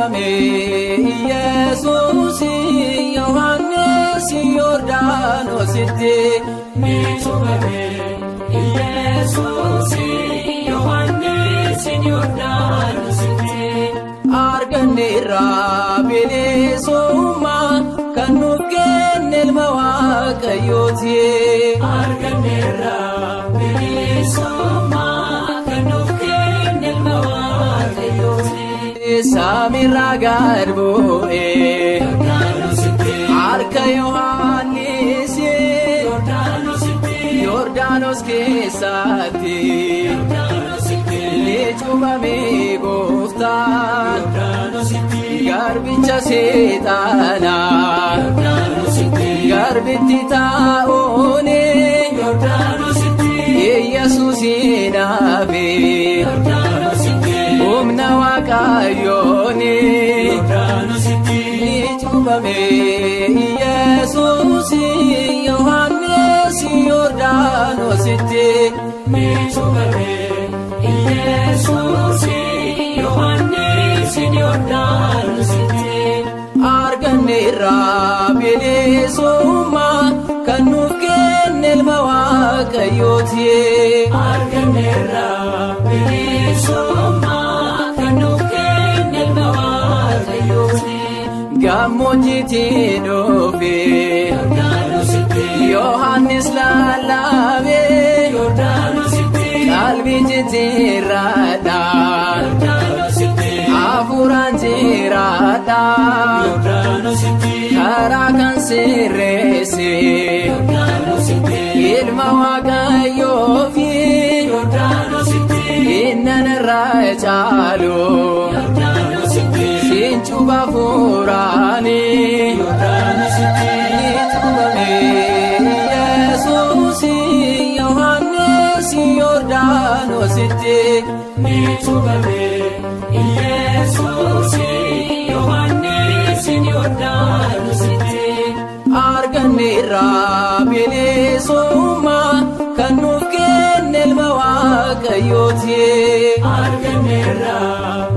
Cuuphame Yesuus Yohaannis Yordaanositti. Ni cuuphame Yesuus Yohaannis Yordaanositti. Arganneerra bilisummaa kan nuuf kenne ilma Waaqayyooti. Arganneerra bilisummaa kan nuuf kenne ilma Waaqayyooti. Samiirraa gad bu'ee Yordaanositti. Harka Yohaannis Yordaanositti. Yordaanos keessatti. Yordaanositti. Ni cuuphame gooftaan Yordaanositti. Garbicha seexanaa Yordaanositti. Garbitti taa'uuni Yordaanositti. Yesuusin hafe Yordaanositti. Humna Waaqayyooni. Yordaanositti. Ni cuuphame Yesuus Yohaannis Yordaanositti. Ni cuuphame Yesuus Yohaannis Yordaanositti. Arganneerra bilisummaa kan nuuf kenne ilma Waaqayyooti. Arganneerra bilisummaa kan nuuf kenne ilma Waaqayyooti. Gammoojjiitti dhufe Yordaanositti. Yohaannis lallabee Yordaanositti. Qalbii jijjiirradha Yordaanositti. Hafuuraan jiraadha Yordaanositti. Karaa kan sirreesse Yordaanositti. Ilma Waaqayyoofi Yordaanositti. Innan irra caalu Yordaanositti. Siin cuupha hafuuraani. Yordaanositti. Ni cuuphame Yesuus Yohaannis Yordaanositti. Ni cuuphame Yesuus Yohaannis Yordaanositti. Arganneerra bilisummaa kan nuuf kenne ilma Waaqayyooti. Arganneerra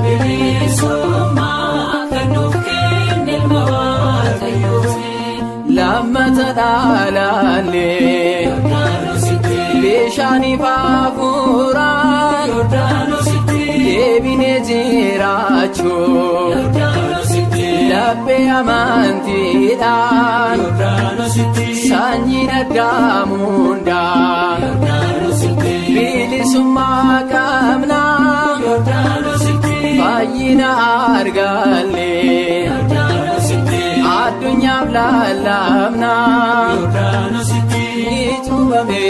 bilisummaa kan nuuf kenne ilma Waaqayyooti. Lammata dhalanne Yordaanositti. Bishaaniif hafuuraan Yordaanositti. Deebinee jiraachuu Yordaanositti. Laphee amantiidhaan Yordaanositti. Sanyiin Addaam hundaa Yordaanositti. Bilisummaa qabna Yordaanositti. Fayyina arganne Yordaanositti. Addunyaaf lallabna. Yordaanositti. Ni cuuphame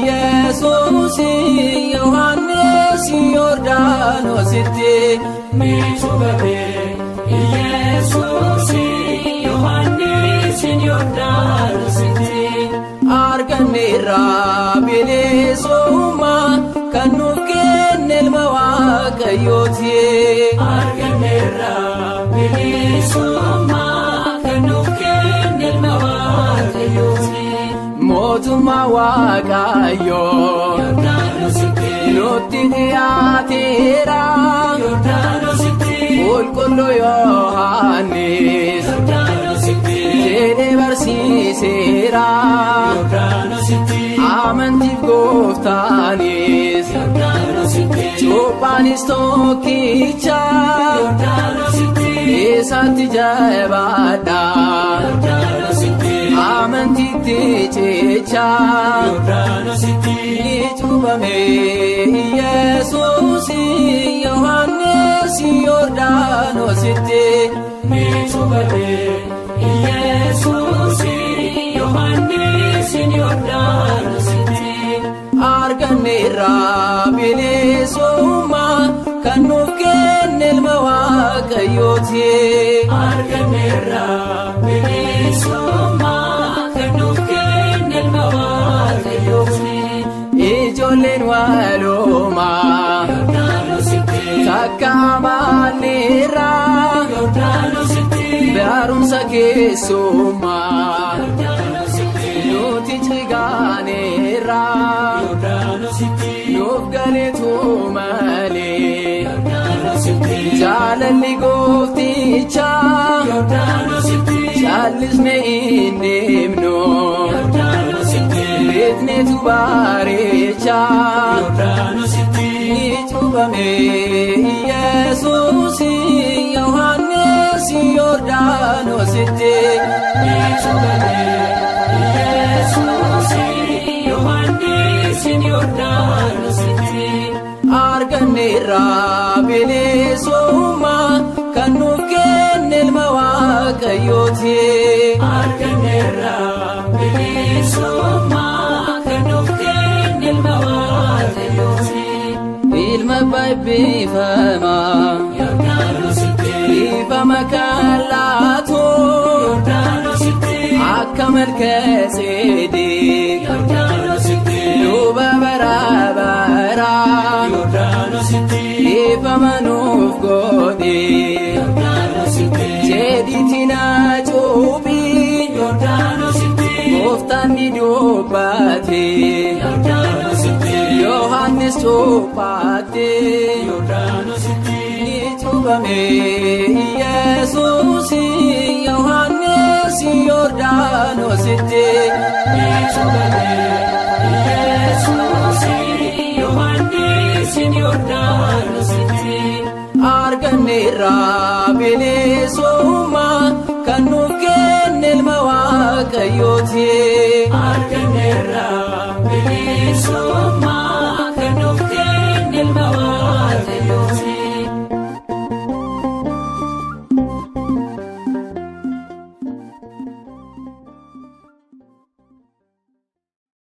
Yesuus Yohaannis Yordaanositti. Ni cuuphame Yesuus Yohaannis Yordaanositti. Arganneerra bilisummaa kan nuuf kenne ilma Waaqayyooti. Arganneerra bilisummaa kan nuuf kenne ilma Waaqayyooti. Mootummaa Waaqayyoo Yordaanositti. Nutti dhiyaateera. Yordaanositti. Qulqulluu Yohaannis Yordaanositti. Jedhee barsiiseera. Yordaanositti. Amantiif gooftaanis Yordaanositti. Cuuphaanis tokkicha Yordaanositti. Isatti jabaadha Yordaanositti. Amantiitti cicha. Yordaanositti. Ni cuuphame Yesuus Yohaannis Yordaanositti. Ni cuuphame Yesuus Yohaannis Yordaanositti. Arganneerra bilisummaa kan nuuf kenne ilma Waaqayyooti. Arganneerra bilisummaa kan nuuf kenne ilma Waaqayyooti. Ijoolleen walumaa Yordaanositti. Takka amaanneerra Yordaanositti. Barumsa keessummaa Yordaanositti. Nuti cigaaneerra Yordaanositti. Nuuf galeetu malee Yordaanositti. Jaalalli gooftichaa caallisne hin deemnu beeknetu bareechaa ni cuuphame Yesuus Yohaannis Yordaanositti. Ni cuuphame Yesuus Yohaannis Yordaanositti. Arganneerraa bilisummaa kan nuuf kenne ilma Waaqayyooti. Arganneerraa bilisummaa kan nuuf kenne ilma Waaqayyooti. Ilma eebbifamaa Yordaanositti. dhiifama kan laatu Yordaanositti. akka Malkaseedeq Yordaanositti. luba bara baraa Yordaanositti. dhiifama nuuf godhe Yordaanositti. jedhiitii na cuuphi Yordaanositti. gooftaan ni dubbate Yordaanositti. Yohaannis cuuphaate Yordaanositti. ni cuuphame Yesuus Yohaannis Yordaanositti. Ni cuuphame Yesuus Yohaannis Yordaanositti. Arganneerraa bilisummaa kan nuuf kenne ilma Waaqayyooti.